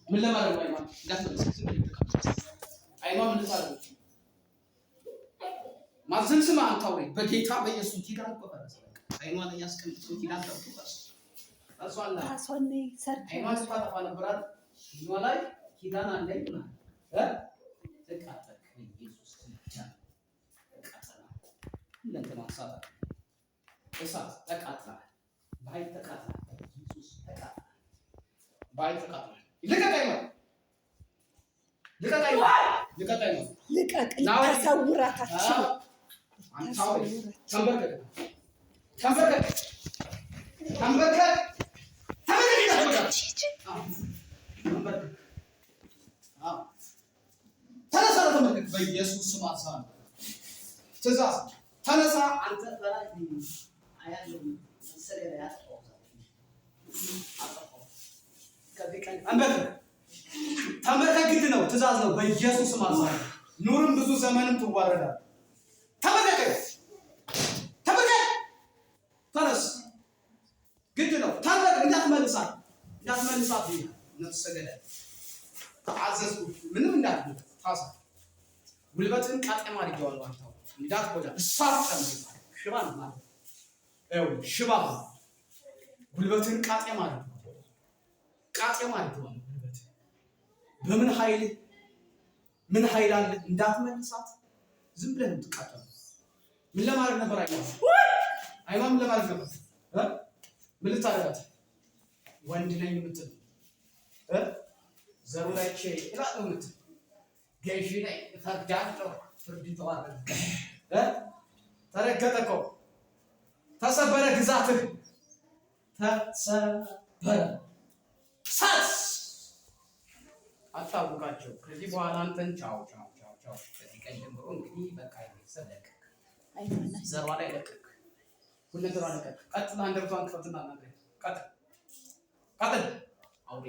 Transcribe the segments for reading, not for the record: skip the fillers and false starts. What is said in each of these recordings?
ምን ለማድረግ ነው? አይኗን እንዳትመልስ፣ ዝም ብለህ ተቀመጥ። አይኗ ምን ልታደርግ ማዘን? ስማ አንተ አውሬ፣ በጌታ በኢየሱስ ኪዳን እኮ ፈረሰ። በቃ አይኗ ላይ ያስቀምጠው ኪዳን ጠብቶ ፈረሰ። ፈርሷል። ራሷን ሰርች አይኗን ስታጠፋ ነበር አይደል? አይኗ ላይ ኪዳን አለኝ ብለሃል እ ተቃጠልክ። በኢየሱስ ስም ተቃጠለ። ሁለንተና እሳት አለ። እሳት ተቃጥሏል። በኃይል ተቃጥሏል። በኢየሱስ ተቃጥሏል። በኃይል ተቃጥሏል። ልቀቅ አይኗን፣ ልቀቅ አይኗን፣ ልቀቅ አይኗን። ልቀቅ። ልታሳውራት አትችልም። አንተ አውሬ ተንበርከክ፣ ተንበርከክ፣ ተንበርከክ፣ ተንበርከክ፣ ተንበርከክ። አዎ፣ ተነሳ፣ ተንበርከክ። በኢየሱስ ስም አዝሃለሁ። ትእዛዝ ተነሳ። አንተ በላይ አያለሁ መሰለኝ ላይ አጠፋው፣ አጠፋው። ከዚህ ቀን ተንበርከክ፣ ተንበርከክ። ግድ ነው፣ ትእዛዝ ነው። በኢየሱስ ስም አዝሃለሁ። ኑርም ብዙ ዘመንም ትዋረዳለህ። ተንበርከክ፣ ተንበርከክ፣ ተነስ። ግድ ነው። ተንበርከክ። እንዳትመልሳት፣ እንዳትመልሳት ብያለሁ። ነፍሰ ገዳይ አዘዝኩ። ምንም እንዳትጎዳ ታሰር። ጉልበትን ቃጤማ አድርጌዋለሁ። አንተ እንዳትጎዳ እሳት ጨምሬብሃል። ሽባ ነው ማለት ይኸውልህ፣ ሽባ ነው። ጉልበትን ቃጤማ አድርጌዋለሁ። ቃጤማ አድርጌዋለሁ። ጉልበት በምን ኃይል ምን ኃይል አለ? እንዳትመልሳት ዝም ብለህ ነው የምትቃጠለው። ምን ለማድረግ ነበር? አይኗ አይኗ ምን ለማድረግ ነበር እ ምን ልታደርጋት? ወንድ ነኝ የምትል እ ዘሩ ላይ ቼ እላለሁ የምትል፣ ገዢ ነኝ፣ እፈርዳለሁ፣ ፍርድ ተዋረደ እ ተረገጠ እኮ፣ ተሰበረ፣ ግዛትህ ተሰበረ። እሳት አታውቃቸው። ከዚህ በኋላ አንተን ቻው ቻው ቻው ቻው። ከዚህ ቀን ጀምሮ እንግዲህ በቃ ቤተሰብ ለቀቅ፣ ዘሯ ላይ ለቀቅ፣ ሁሉ ነገሯ ለቀቅ። ቀጥል፣ አንደበቷን ክፈትና አናግረኝ። ቀጥል፣ ቀጥል። አውሬ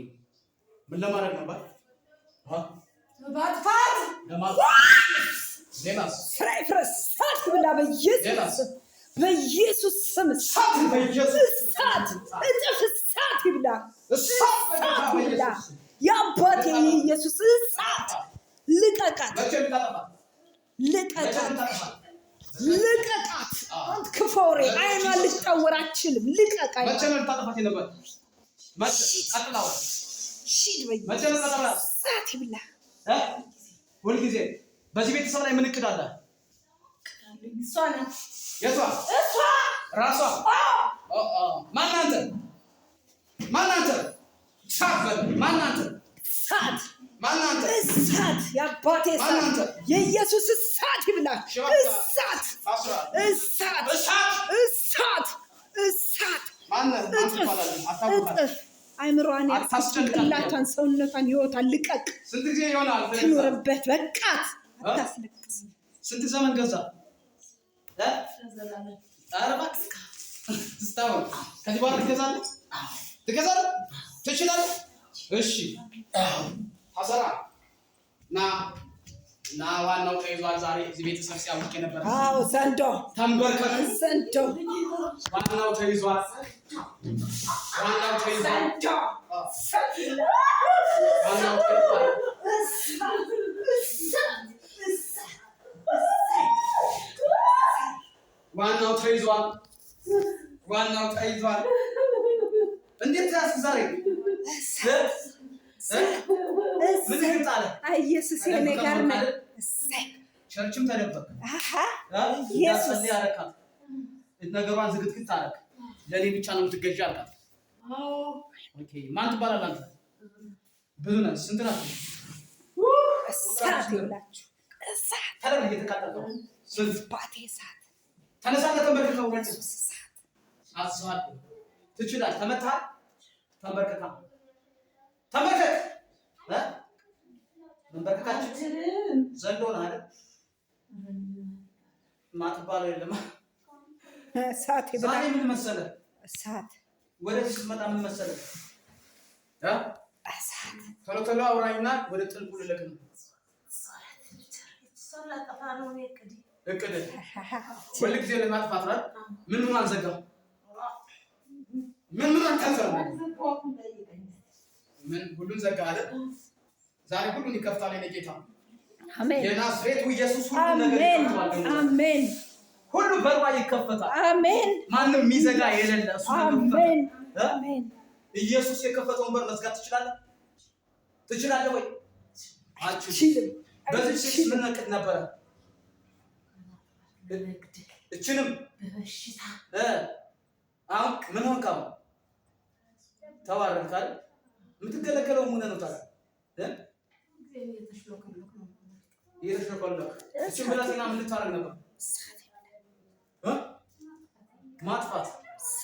ምን ለማድረግ ነበር? ማጥፋት። ለማጥፋት። ሌላስ? ስራ ይፍረስ። እሳት ብላ በኢየሱስ ስም፣ በኢየሱስ ስም። እሳት በኢየሱስ እሳት፣ እጥፍ እሳት ይብላ። እሳት በጌታ እሳት ይብላ። በኢየሱስ ስም። የአባቴ የኢየሱስ እሳት ልቀቃት፣ መቼ ልታጠፋ? መቼ ልቀቃት፣ ልታጠፋ? ልቀቃት። አንተ ክፉ አውሬ አይኗን ልትጠውር አትችልም። ልቀቅ መቼ አይኗን። ነው ልታጠፋት የነበር? መቼ? ቀጥል አውራ። ሂድ መቼ ነው በኢየሱስ ልታጠፋት? እሳት ይብላ። እ? ሁልጊዜ በዚህ ቤተሰብ ላይ ምን እቅድ አለ? እሷ ናት። የቷ? እሷ። ራሷ። ኦ ኦ፣ ማን አንተ? ማን አንተ? እሳት በል። ማን አንተ? እሳት። ማን አንተ? እሳት፣ የአባቴ ማን እሳት። አንተ? የኢየሱስ እሳት ይብላ። እሳት። ታስሯል። እሳት። እሳት። እሳት፣ እሳት። ማነህ? ማን እጥፍ። ትባላለህ? አታውቃትም። እጥፍ አይምሯን፣ አታስጨንቃት። ጭንቅላቷን፣ ሰውነቷን፣ ህይወቷን ልቀቅ። ስንት ጊዜ ይሆናል? ትኑርበት። በቃት። አታስለቅስ። ስንት ዘመን ገዛ? እ? ኧረ እባክህ እስካሁን ከዚህ በኋላ ትገዛለህ? ትገዛለህ? ትችላለህ? እሺ አሰራ ና ና፣ ዋናው ተይዟል። ዛሬ እዚህ ቤተሰብ ሲያውቅ የነበረ አዎ፣ ዘንዶ። ተንበርከክ። ዘንዶ። ዋናው ተይዟል። ዋናው ተይዟል። ዘንዶ። ዋናው ተይዟል። እሳት፣ እሳት፣ እሳት። ዋናው ተይዟል። ዋናው ተይዟል። እንዴት ተያዝክ ዛሬ? እ? ምን ግጥ አለ? አይ ኢየሱስ የኔ ጋር ነው። እሰይ። Church ም ተደበቅ። አሃ ኢየሱስ። እንዳትጸልይ አደረካት። ነገሯን ዝግትግት አደረክ። ለእኔ ብቻ ነው የምትገዢ አልካት። Okay፣ ማን ትባላለህ አንተ? ብዙ ነህ። ስንት ናችሁ? እሳት ይብላችሁ። እሳት። ተለብ እየተቃጠልክ ነው። ስንት? ባቴ እሳት። ተነሳና ተንበርከክ። ኢየሱስ እሳት። አዝሃለሁ። ትችላለህ። ተመታሃል። ተንበርከካ፣ ተንበርከክ እ? መንበርከካችን ዘንዶ ነህ አይደል? ማትባለው የለም። እሳት ይብላ። ዛሬ ምን መሰለህ? እሳት። ወደዚህ ስትመጣ ምን መሰለህ? እ? እሳት። ቶሎ ቶሎ አውራኝና ወደ ጥልቁ ልልክ ነው። እቅድ ሁል ጊዜ ለማጥፋት ነው። ምን ምን አንዘጋም? ምን ምን አንከፈለም? ምን ሁሉን ዘጋ አይደል? ዛሬ ሁሉን ይከፍታል የኔ ጌታ። አሜን። የናዝሬቱ ኢየሱስ ሁሉን ነገር አሜን። ይከፍታል። አሜን። ሁሉ በሯ ይከፈታል። አሜን። ማንም የሚዘጋ የሌለ እሱ ከከፈተ። አሜን። እ? አሜን። ኢየሱስ የከፈተውን በር መዝጋት ትችላለህ? ትችላለህ ወይ? አልችልም። አልችልም። በዚህ ሴት ምን እቅድ ነበረ? በመግደል እችንም በበሽታ። አሁን ምን ሆንክ? አሁን ተባረክ አይደል? የምትገለገለው ምን ነው ታዲያ? እ? እየተሽሎከሎክ ነው። እየተሽለኮለክ እችን ብላቴና ምን ልታደርግ ነበር? እ? ማጥፋት።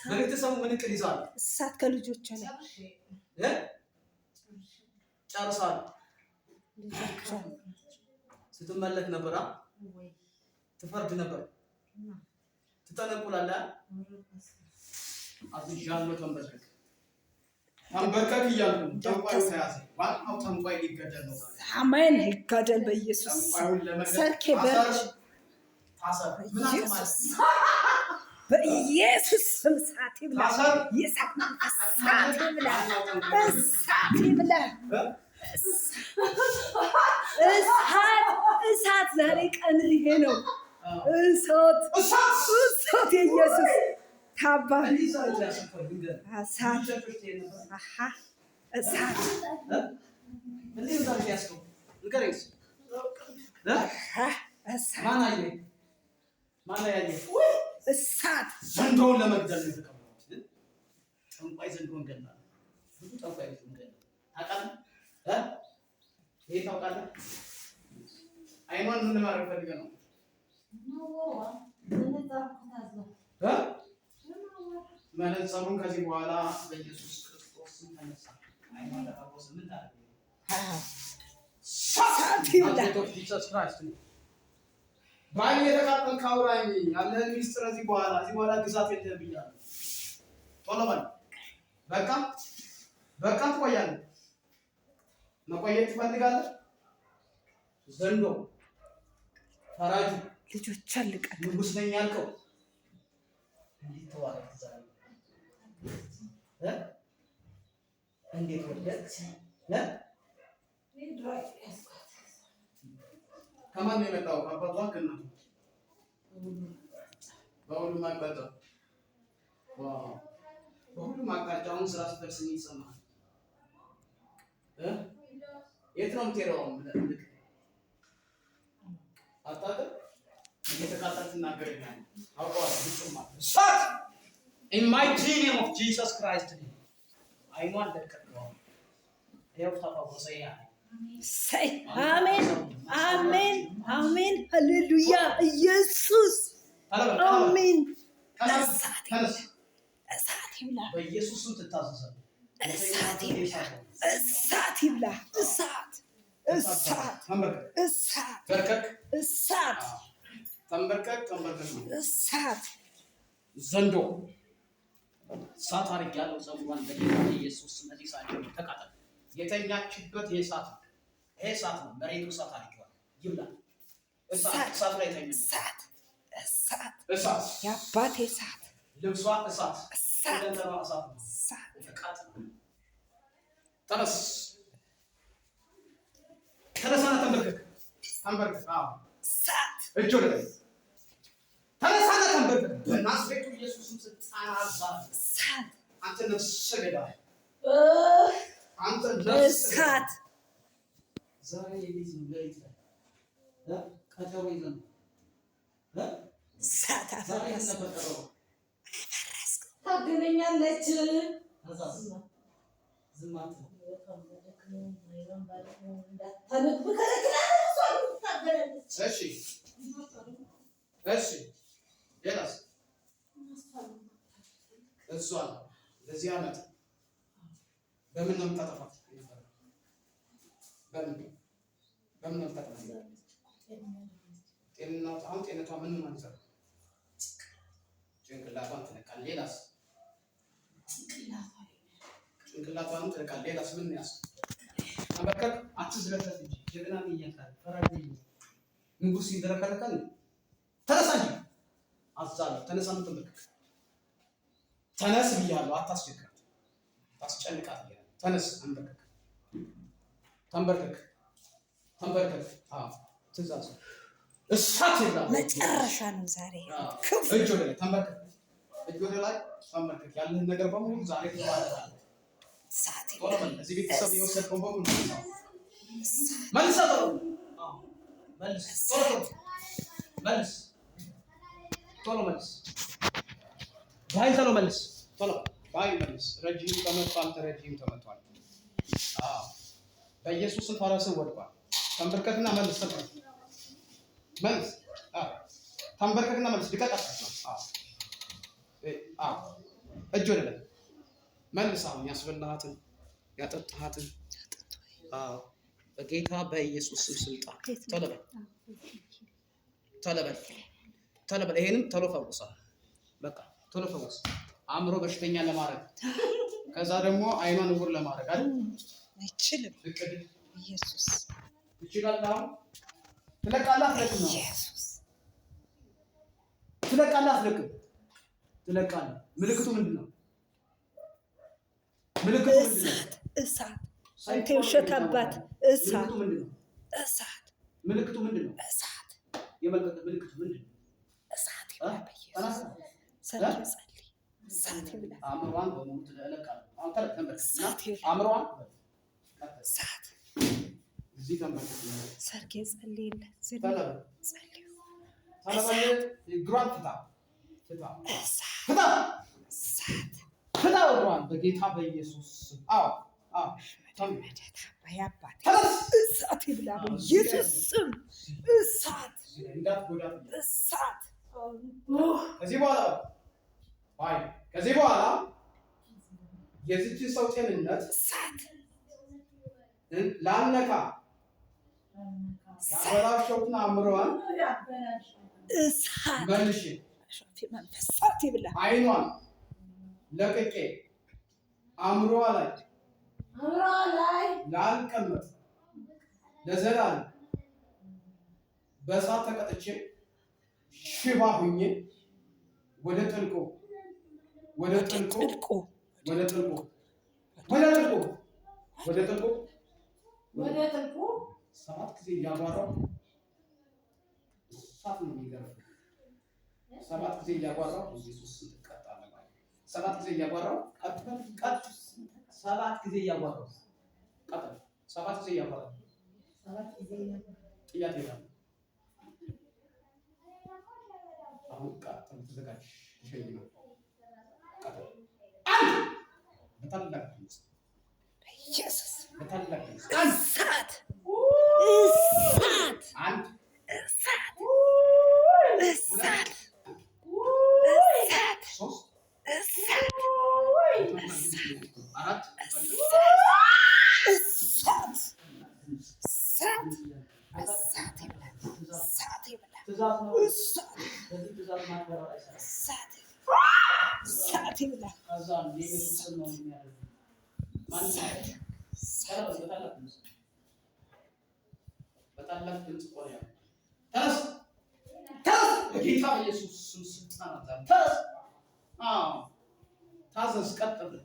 በቤተሰቡ ምን እቅድ ይዘዋል? እሳት ከልጆቿ ላይ። ጨርሼ። እ? ጨርሰዋል። ልጆቿ። ስትመለክ ነበር፣ አ? ወይ። ትፈርድ ነበር፣ ትጠነቁላለህ። አዝዣለሁ፣ ተንበርከክ ተንበርከክ እያልኩ ነው። ጠንቋዩ ተያዘ። ዋናው ጠንቋይ ሊገደል ነው ዛሬ። አሜን። ይጋደል በኢየሱስ ስም። ጠንቋዩን ለመግደል ሰርኬ በር ታሰር፣ ታሰር። ምን አቅም አለ? በኢየሱስ፣ በኢየሱስ ስም እሳት ይብላ። ታሰር። የእሳት መንፈስ እሳት ይብላ። እሳት ይብላ። እ? እሳት፣ እሳት። ዛሬ ቀን ይሄ ነው። እሳት። እሳት! እሳት የኢየሱስ ታባ። እንዲህ ዛሬ ተያዝኩ፣ ልንገርህ። እሳት። ብዙ ቸርቾች ትሄድ ነበር። አሃ እሳት። እ? እንዴት ነው ዛሬ ተያዝከው? ንገረኝ እስኪ። እ? አሃ እሳት። ማን አየህ? ማን ያየህ? እሳት። ዘንዶውን ለመግደል ነው የተቀመጡት። ጠንቋይ ዘንዶውን ገድሏል። ብዙ ጠንቋይ ገድሏል። ታውቃለህ? እ? ይሄ ታውቃለህ? አይኗን ምን ለማድረግ ፈልገህ ነው? እ? መነጽሩን ከዚህ በኋላ በኢየሱስ ክርስቶስ ስም ተነሳ። አይኗን ለፈወስ ምን ታደርግ? እሳት ይብላ። Jesus Christ ነው። በዓይን የተቃጠልክ አውራኝ፣ ያለህን ሚስጥር እዚህ በኋላ ግዛት የለህም ብያለሁ። ቶሎ በል። በቃ በቃ፣ ትቆያለህ። መቆየት ትፈልጋለህ? ዘንዶ ፈራጁ ልጆቿን ልቀቅ። ንጉስ ነኝ ያልከው እንዴት ተዋረድክ ዛሬ? እ? እንዴት ወደቅክ? እ? ከማን ነው የመጣው? ከአባቷ ከእናቷ? በሁሉም አቅጣጫ። Wow! በሁሉም አቅጣጫ አሁን ስራ ስትደርስ ምን ይሰማሃል? እ? የት ነው የምትሄደው? አሁን ብለህ አታውቅም? እየተቃጠልክ ትናገረኛለህ። አውቀዋለሁ። ግጥም አለ። እሳት in mighty name of Jesus Christ name። አይኗን ለቀቀው። ይኸው ተፈወሰ። ያ እሰይ! አሜን፣ አሜን፣ አሜን። ሃሌሉያ ኢየሱስ። አሜን። እሳት ተነስ። እሳት ይብላ። በኢየሱስ ስም ትታዘዛለህ። እሳት ይብላ። እሳት ይብላ። እሳት፣ እሳት። ተንበርከክ። እሳት። በርከክ። እሳት። ተንበርከክ፣ ተንበርከክ ነው። እሳት። ዘንዶ እሳት አድርጌያለሁ። ፀጉሯን በጌታ በኢየሱስ ስም እዚህ ሰዓት ጀምሮ ተቃጠል። የተኛችበት ይሄ እሳት ነው። ይሄ እሳት ነው። መሬቱ እሳት አድርጌዋለሁ። ይብላ። እሳት። እሳት። እሳት ላይ ተኛ። እሳት፣ እሳት። እሳት። የአባቴ እሳት። ልብሷ እሳት። እሳት። ሁለንተናዋ እሳት ነው። እሳት። ተቃጠል። ተነስ፣ ተነሳና ተንበርከክ፣ ተንበርከክ። አዎ። እሳት። እጅ ወደ ላይ። ተነሳና ተንበርከክ። በናዝሬቱ ኢየሱስ ስም ስልጣን አዛለሁ። እሳት። አንተ ነፍሰ ገዳይ፣ አንተ ነፍሰ ገዳይ። እሳት። ዛሬ የቤት ነው ሌሊት ላይ እ? ቀጠሮ ይዘን እ? እሳት። ዛሬ የት አፈረስኩ። ነበር ቀጠሮ? አፈረስኩ። ታገነኛለች። ከዛስ ዝም አትልም። እንዳታነብ ከለክላለሁ። እሷ ግን ትታገላለች። እሺ እሺ፣ ሌላስ? እሷን በዚህ ዓመት በምን ነው የምታጠፋት? በምን ነው የምታጠፋት? ጤንነቷ አሁን ጤንነቷ ምን ምን አንጻር ጭንቅላቷን ትነካል። ሌላስ? ጭንቅላቷንም ትነካል። ሌላስ ምን ያስ ተንበርከክ፣ አትዝለፍለፍ እንጂ ጀግና ነኝ እያልክ አይደል? ፈራጅ ነኝ። ንጉስ ይዝረከረካል። ተነሳ እንጂ አዛለሁ። ተነሳና ተንበርከክ። ተነስ ብያለሁ። አታስቸግራት፣ ታስጨንቃት ብያለሁ። ተነስ፣ አንበርከክ። ተንበርከክ፣ ተንበርከክ። አዎ፣ ትእዛዝ እሳት ይብላ። መጨረሻ ነው ዛሬ። ክፉ። እጅ ወደ ላይ፣ ተንበርከክ። እጅ ወደ ላይ፣ ተንበርከክ። ያለህን ነገር በሙሉ ዛሬ ትባረካለህ። እሳት ቶሎ ይብላ። በል። እዚህ ቤተሰብ የወሰድከውን በሙሉ መልሰው፣ መልሰው፣ ቶሎ። አዎ፣ መልስ፣ ቶሎ ቶሎ መልስ፣ ቶሎ መልስ፣ በኃይል ቶሎ መልስ፣ ቶሎ በኃይል መልስ። ረጂም ተመቷል፣ ተረጂም ተመቷል። አዎ፣ በኢየሱስ ስም ፈረስህ ወድቋል። ተንበርከክና መልስ፣ ተንበርከክ፣ መልስ። አዎ፣ ተንበርከክና መልስ። ልቀቃት። አዎ፣ አዎ፣ እጅ ወደ ላይ መልስ። አሁን ያስበላሃትን፣ ያጠጣሃትን፣ አዎ፣ በጌታ በኢየሱስ ስም ስልጣን ቶሎ በል፣ ቶሎ በል፣ ቶሎ በል። ይሄንም ቶሎ ፈውሰው። በቃ ቶሎ ፈውስ። አእምሮ በሽተኛ ለማድረግ፣ ከዛ ደግሞ አይኗን እውር ለማድረግ አይደል? አይችልም። እቅድ። ኢየሱስ። ትችላለህ። አሁን ትለቃለህ አትለቅም ነው? ኢየሱስ። ትለቃለህ አትለቅም? ትለቃለህ። ምልክቱ ምንድን ነው? ምልክቱ ምንድን ነው? እሳት፣ እሳት፣ አንተ የውሸት አባት፣ እሳት። ምልክቱ ምንድን ነው? እሳት። ምልክቱ ምንድን ነው? እሳት። የመልቀቅ ምልክቱ ምንድን ነው? እሳት ይብላ በኢየሱስ። ሰርጌ ጸልይ። እሳት ይብላ። አእምሮዋን በሙሉ ትለቃለህ። አሁን ተንበርከክ እና እሳት ይብላ። አእምሮዋን እሳት። እዚህ ተንበርከክ። ሰርጌ ጸልይለት። ዝም ተለበል። ጸልዩ። ተለበል። እግሯን ፍታ፣ ፍታ። እሳት። ፍታ። እሳት። ፍታ እግሯን በጌታ በኢየሱስ ስም። አዎ፣ አዎ። መደታ አባቴ። ተነስ። እሳት ይብላ በኢየሱስ ስም፣ እሳት። እንዳትጎዳት። እሳት። ከዚህ በኋላ ባይ ከዚህ በኋላ የዚችን ሰው ጤንነት እሳት። ላልነካ ያበላሸሁትን አእምሮዋን እሳት። መልሼ አሾፊ መንፈስ እሳት ይብላ። አይኗን ለቅቄ አእምሮዋ ላይ አእምሮ ላይ ላልቀመጥ ለዘላለም በእሳት ተቀጥቼ ሽባ ሁኜ ወደ ጥልቁ፣ ወደ ጥልቁ፣ ጥልቁ። ወደ ጥልቁ፣ ወደ ጥልቁ፣ ወደ ጥልቁ። ወደ ጥልቁ። 7 ጊዜ እያጓራው እሳት ነው የሚገርፈው። 7 ጊዜ እያጓራው ኢየሱስ ስም ትቀጣለህ ማለት ነው። 7 ጊዜ እያጓራው፣ ቀጥ በል፣ ቀጥ። 7 ጊዜ እያጓራው ቀጥ። 7 ጊዜ እያጓራው 7 ጊዜ። ጥያት ይላል። አሁን ቀጥ፣ ተዘጋጅ፣ ተሸኝ ነው። ቀጥ፣ አንድ፣ በታላቅ ድምፅ። በኢየሱስ። በታላቅ ድምፅ፣ አንድ። እሳት፣ እሳት። አንድ። እሳት፣ እሳት፣ እሳት። ሶስት። እሳት። አራት። እሳት፣ እሳት፣ እሳት ይብላ፣ እሳት ይብላ። ትእዛዝ ነው። እሳት። በዚህ ትእዛዝ ማክበር አይሰራም። እሳት፣ እሳት ይብላ። ከዛ የኢየሱስ ስም ነው የሚያደርገው። ማንም እሳት። ተነስ፣ በታላቅ ድምፅ፣ በታላቅ ድምፅ ቆይ፣ ተነስ፣ ተነስ። በጌታ በኢየሱስ ስም ስልጣን አለ። ተነስ። አዎ፣ ታዘዝ። ቀጥ ብለህ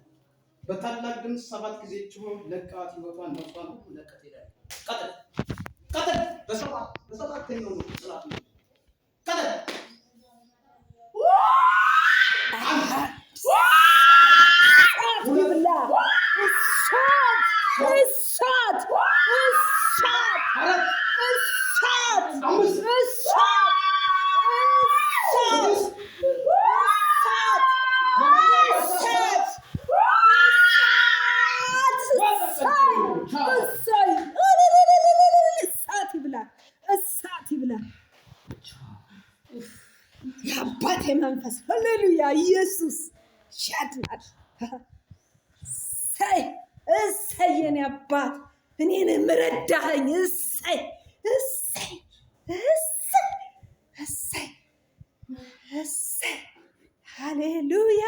በታላቅ ድምፅ 7 ጊዜ ጮህ። ለቃት፣ ህይወቷን፣ ነፍሷን ሁሉ ለቀህ ትሄዳለህ። ቀጥል፣ ቀጥል። በሰባተኛው ነው ጽላት ነው። ቀጥል። እሳት ይብላ፣ እሳት፣ እሳት፣ እሳት። አራት። እሳት። አምስት። እሳት፣ እሳት። ስድስት። እሳት፣ እሳት፣ እሳት፣ እሳት ይብላ፣ እሳት ይብላ። የአባቴ መንፈስ፣ ሃሌሉያ፣ ኢየሱስ ያድናል። እሰይ፣ እሰይ፣ የኔ አባት፣ እኔን ረዳኸኝ። እሰይ፣ እሰይ፣ እሰይ፣ እሰይ፣ እሰይ፣ ሃሌሉያ።